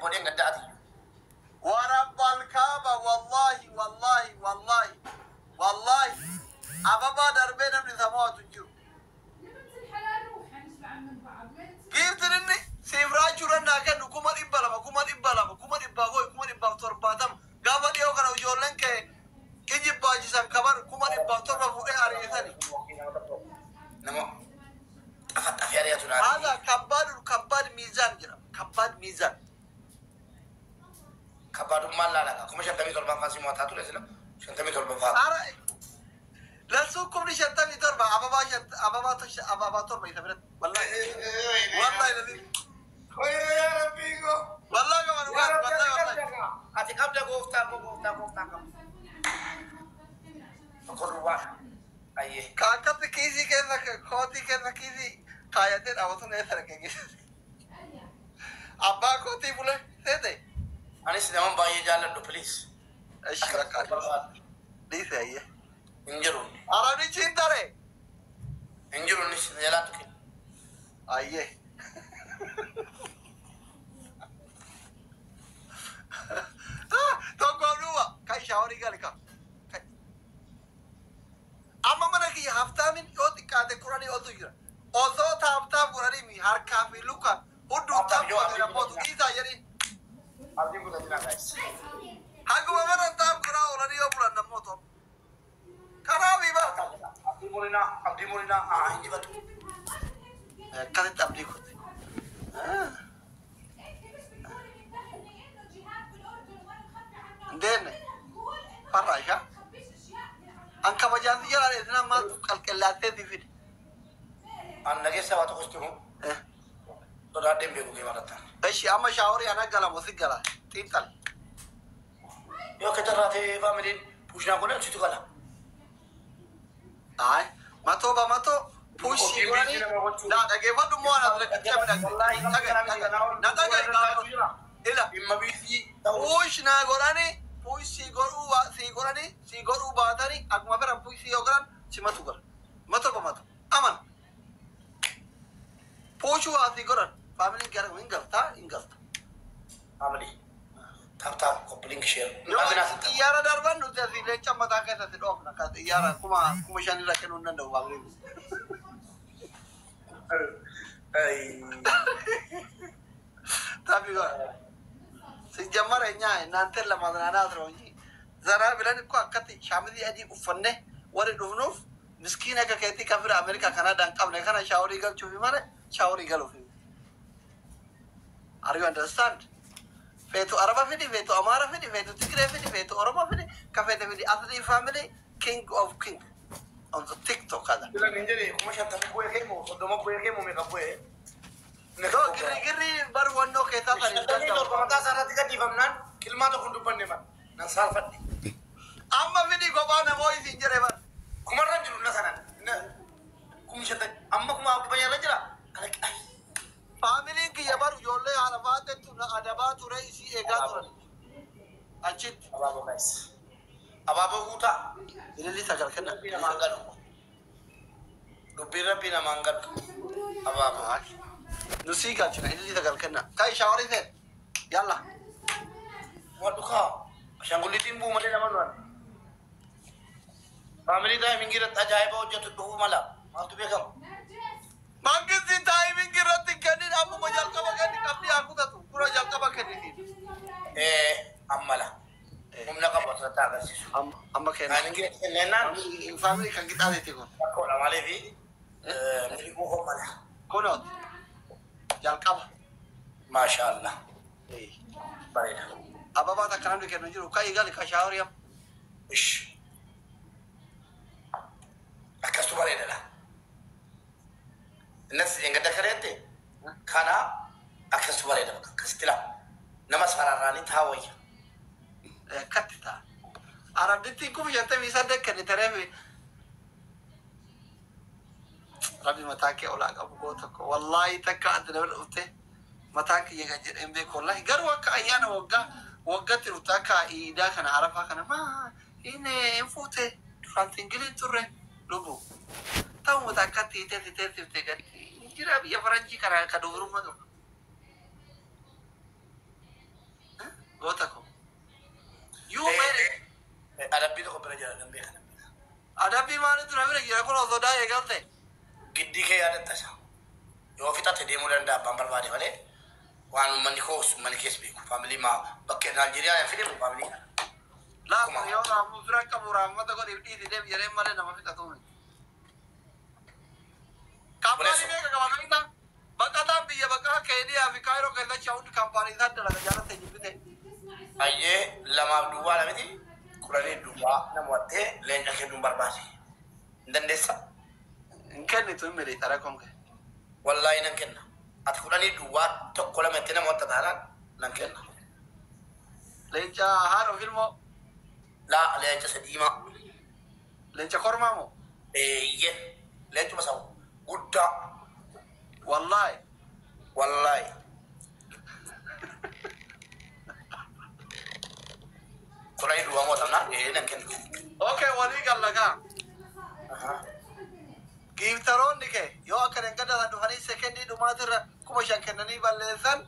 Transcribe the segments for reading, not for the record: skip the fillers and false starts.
Bodeen gaddaati. ورب الكعبة والله والله والله والله أبابا دربنا من سماوات تنجرو Giiftiin inni siif raachuudhaan naa kennu 200,000, 200,000, 200,000, 170,000. Gaafa dhiyoo kana ijoolleen kee ijjibbaachisan kabar 700,000 fuudhee ari'isani. Nama xafaxafee ari'atu laata. Haadha kabbaadul kabbaad miizaan jedhama. Kabbaad miizaan. Kabbaadummaan laala 57,000 faa si mo'ataa ture sila 57 faa. Ara lasuu 57,000 ababaa ababaa tosha ababaa torba isa biratti. Wallahi wallahi lalii. Yaa Rabbii koo. Wallahi gama dhugaati wallahi wallahi. Ati qabda gooftaa koo, gooftaa, gooftaa qabda. Tokko duwwaa. Ayyee. Ka akkatti kiisii keessa, kootii keessa kiisii kaayatee dhaabatu eessa dhaqee geesse? Abbaa kootii bule seete. Anis nama baay'ee jaalladhu, please. Ishi bakka dhiise ayyee. Hin jiru. Arabichi hin tare. Hin jiru, innis na jalaa tuqe. Ayyee. Tokko duuba kan shaaworii gali ka. Amma mana kiyya haftaamin yoo xiqqaate 10 oltu jira. Osoo tap tap godhanii harkaa fi lukaan hudduu tap godhanii namoota dhiisaa jedhiin. Abdiin kutatina, guys. Haguma mana tap godhaa oolanii yoo bulan namoota. Kanaaf bara. Abdii murinaa, abdii murinaa, haa injifatu. Akkasitti abdii kutte. Indeenne farra ishaa. An kabajaan si jalaa dheessina maaltu qalqallaattee si fide. An nageessa waa tokkos jiru sodaadheen beeku kee marattaan. Ishi amma shaaworii ana galamu si gala xiinxal. Yoo akka carraa ta'ee faamiliin push naa godhan situ gala. Ay, መቶ በመቶ push godhanii naa dhageeffadhu immoo ana asirratti na dhaga'i ila. Dhimma biisii ta'uu. Push naa godhanii, push si godhuu si godhanii si godhuu baatanii akkuma fedhan push si yoo godhan simatu godha. መቶ በመቶ aman. Push waa si godhan faamiliin gara hin galtaa hin galta. Faamilii. Tap tap, copy link, share. Yoo xiyyaara darban nuti asii leenca mataa keessatti dhoofna kan xiyyaara 5,000 irra kennuu hin danda'u faamiliin. Tap godha. ሲጀመር እኛ እናንተን ለማዝናናት ነው እንጂ ዘና ብለን እኮ akkatti shaamizii adii uffanne warri dhufnuuf miskiina akka keetii kan fira Ameerikaa Kanaadaa hin qabne kana shaaworii galchuufi malee shaaworii galuufi. Are you understand? Feetu Araba fidi, feetu Amaara fidi, feetu Tigree fidi, feetu Oromoo fidi, ka feete fidi. Asli family king of king on the TikTok kada. Sila hin jedhe 50,000 bu'ee kee moo 30 bu'ee kee moo meeqa bu'ee? No, girri girri bar wannoo keessaa san hin 57 danda'u. Mataa isaa irratti gadhiifamnaan kilmaa tokko hin dubbanne man. Nan saalfadhe. Amma fidi kophaa namoo isin jedhe bar. Kumarra hin jiru na sanan. 50,000 amma 4,500 jira. Alaqi ay. Faamiliin kiyya bar ijoollee haadha faatettu na adabaa ture isii eegaa turan. Achitti. Abaaboo, guys. Abaaboo guutaa. Ililli sagal kenna. Rabbii namaan galu. Dubbiin rabbii namaan galu. Abaaboo. Nu sii galchina ililli sagal kenna. Kai shaaworii seen. Yalla. Wadhu kaa. Ashaangulliitiin bu'u malee nama nuwan. Faamilii timing irratti ajaa'iba hojjetu dhufuu mala. Maaltu beekama? Mangisti timing irratti hin kennin, ammuma jalqaba kenni, qabdii haa kutatu. Dura jalqaba kennisiin. Ammala. Humna qabu asirratti agarsiisu. Amma kenna. Timing irratti kennennaan Faamilii kan qixaateeti kun. rakkoodha maaliifi miliquu koo mala. Kunooti. Jalqaba. Maashaallah. Bareeda. Ababaa takka namni kennu hin jiru. Kai gali ka shaaworii amma. Ish. Akkastu bareedadha. Innas gadda kareette kana akkastu bareeda bakka akkasitti laa. Nama sararraanii taa wayya. Akkatti ta'a. Arabdittiin 58,000 kennite reefi. Rabbi mataa kee olaa qabu koo tokko. Wallaahi takka ati nama dhufte mataan kiyya kan jedheen beeku wallaahi. Garuu akka ayyaana waggaa waggatti dhufte akka iidaa kana arafaa kana maa inni hin fuute duraan singiliin turre lubu. Ta'uma takkatti hiitee teessifte gadi. Jira biyya faranjii kana ka dubrummaa qabu. Sodaa eegalte. Giddii kee yaadatta isa. Yoo fixate deemuu danda'a abbaan barbaade malee waan uummanni koos uummanni kees beeku. Faamilii maa bakka Naayijeeriyaa hin fidemu faamilii kana. Laafa yoo raamuu fira qabu raammata godhiif dhiisi deem jedheen malee nama fixatu miti. Kaampaanii meeqa qaba beektaa? Baqataan biyya baqaa Keeniyaa fi Kaayiroo keessatti hundi kaampaanii isaa dalaga jaalatte jibbite. Ayyee lamaaf duwwaa lamiti kudhanii duwwaa nama wattee leenca kennuun barbaade. Hin dandeessaa? Hin kennitu hin miliixara konke. Wallaahi nan kenna. Ati kudhanii duwwaa tokko lama itti nama watta taanaan nan kenna. Leenca haadha filmoo. Laa leenca isa diimaa. Leenca kormaa moo? Eeyyee leencuma isa guddaa. Wallaahi. Wallaahi. Kudhanii duwwaa mootamnaa ee nan kenna. Okay, walii gallagaa. Giiftaroonni kee yoo akka dhangadatan dhufanii sekendii dhumaatirra 5,000 kennanii balleessan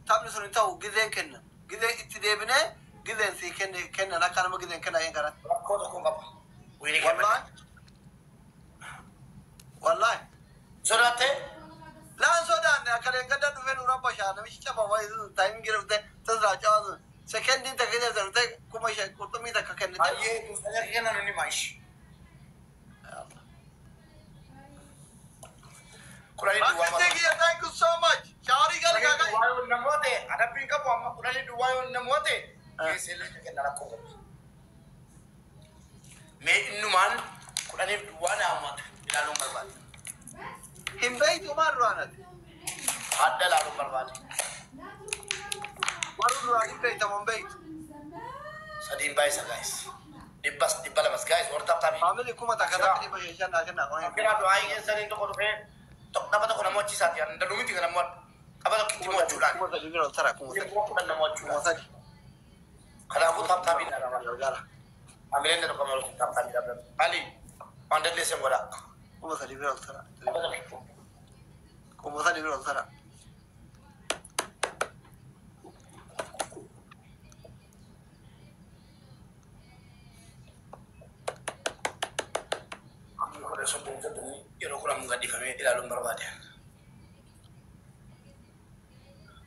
taphni sun hin ta'u gizeen kennan. Gizeen itti deebinee gizeen sii kennan akka nama gizeen kennan hin kanatti. Rakkoo tokko hin qabu. Wiini kenna. Wallaahi. Wallaahi. Sodaattee? Laan sodaanne akka dhangaddan dhufee nurra bashaa namichi caba wayii taayim gira dhufte tasirraa caba sun sekendiin takka keessa dhuftee 5,000 qurxummii takka kennite. Ayyee dursanii kennan inni maayish. Kudhanii duwwaa Akkasii kiyya, thank you so much. Shaaworii gali kaakai. Duwwaa yoo namoota adabbiin qabu amma kudhanii duwwaa yoo namoota keessee leenca kenna rakkoo qabu. Mee innumaan kudhaniif duwwaa naamatu ilaaluun barbaade. Hin beektu maal duraanati? Adda ilaaluun barbaade. Warri duraan hin beektamu hin beektu. Sadiin baay'isa guys. Dhibbas dhibba lamas guys warra taphtaafi. Faamilii 1500 500 naa kennaa qofa. Kira du'aa keessaniin tokko dhufee tapha tokko nama achiisaati. Danduu miti kan nama tapha tokkitti mo'achuudhaan. 3,000 bira ol tara 3,000. 10,000 nama Kuma achuudhaan. sadi. Kanaafuu taphtaafi ilaalama. Gargaara. Amileen tokko malu taphtaafi ilaalama. Ali waan dandeessan godhaa. 3,000 bira ol tara. Tapha tokkitti. 3,000 bira ol tara. Kudha soddom soddomii yeroo kudhan gadhiifamee ilaaluun barbaade.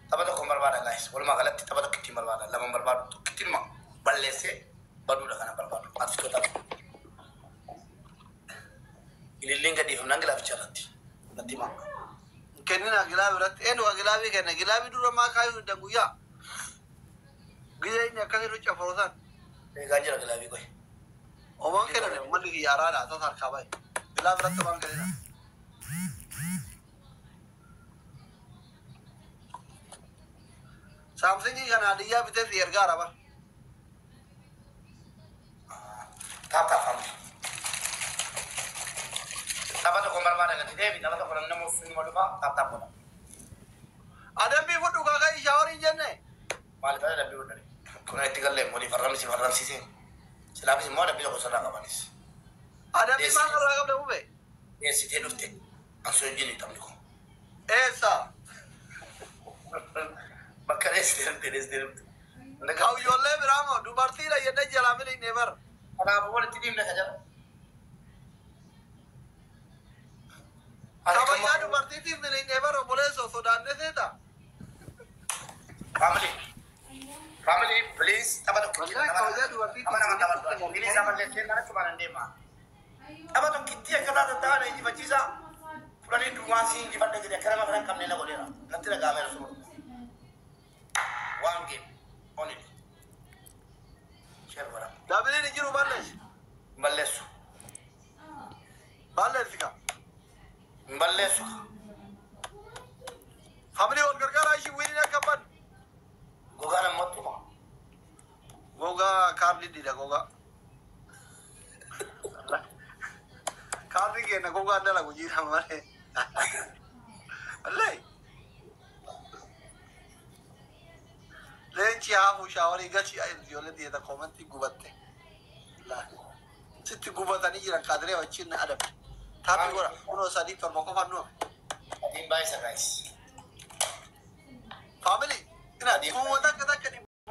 Tapha tokko hin barbaada guys. Walumaa galatti tapha tokkitti hin barbaada. Lama hin barbaadu. Tokkittiin balleessee baduudha kana barbaadu. Artistoota. Ililliin gadhiifamnaan gilaaficha irratti. Natti himaa. Kennina gilaabii irratti eenyu ka gilaabii kenna gilaabii dura maa kaayuu hin guyyaa. Gizee inni akkasii cafaru san. Eegaa jira gilaabii qoy. Omaan kennan uummanni kiyya araadha tasa harkaa bahe. Gilaabii irratti omaan kennina. Saamsingii kana hadiyyaa bitee si ergaa araba. Tap tap family. Tapha tokko hin barbaada gadi deebi. Tapha tokko namni sunuma dhufa tap tap godha. Adabbii fudhu kaakayi shaaworii hin jenne. Maaliif adabbii godhani? Kun itti gallee walii farramsi farramsiisee. Silaafis immoo adabbii tokko sirraa qabanis. Adabbii maal irraa qabda bube? Dhiyeessitee dhufte. Ansoo wajjin taphni kun. Eessa? Bakka dhiyeessitee dhufte dhiyeessitee dhufte. Kaawuyyoollee biraa moo dubartiidha jennee jalaa miliqnee bara. Kanaafuu walitti dhiibna ka jala. Kabajaa dubartiitiif miliqnee bara obboleessoo sodaannee seeta. Family. Family, please. Tapha tokkitti. Wallahi kabajaa dubartiitiif Tapha nama taphatu. Please amallee seenaa achumaan hin deema. Tapha tokkitti akka taatan ta'an injifachiisa. Kudhanii duwwaan si injifadha jedhe akka nama kana hin qabne na godheera. Natti dhaga'ameera suma. One game. Only. Share godha. Daabiliin hin jiru balleessi. Hin balleessu. Balleessi ka. Hin balleessu. Family wal gargaaraa ishii wiiniin akka baddu. Gogaa namatti hima. Gogaa kaardii dida gogaa. Kaardiin kenna gogaa dalagu jira malee. Wallahi. Leenci haafu shaaworii gachi ijoollee dhiyeeta koomantii gubatte. Sitti gubatanii jiran kaadiree wajjin na adabde. Taapii godha kunoo sadii torba qofaan nu hafe. Adiin baay'isa guys. Family. Ina kuma takka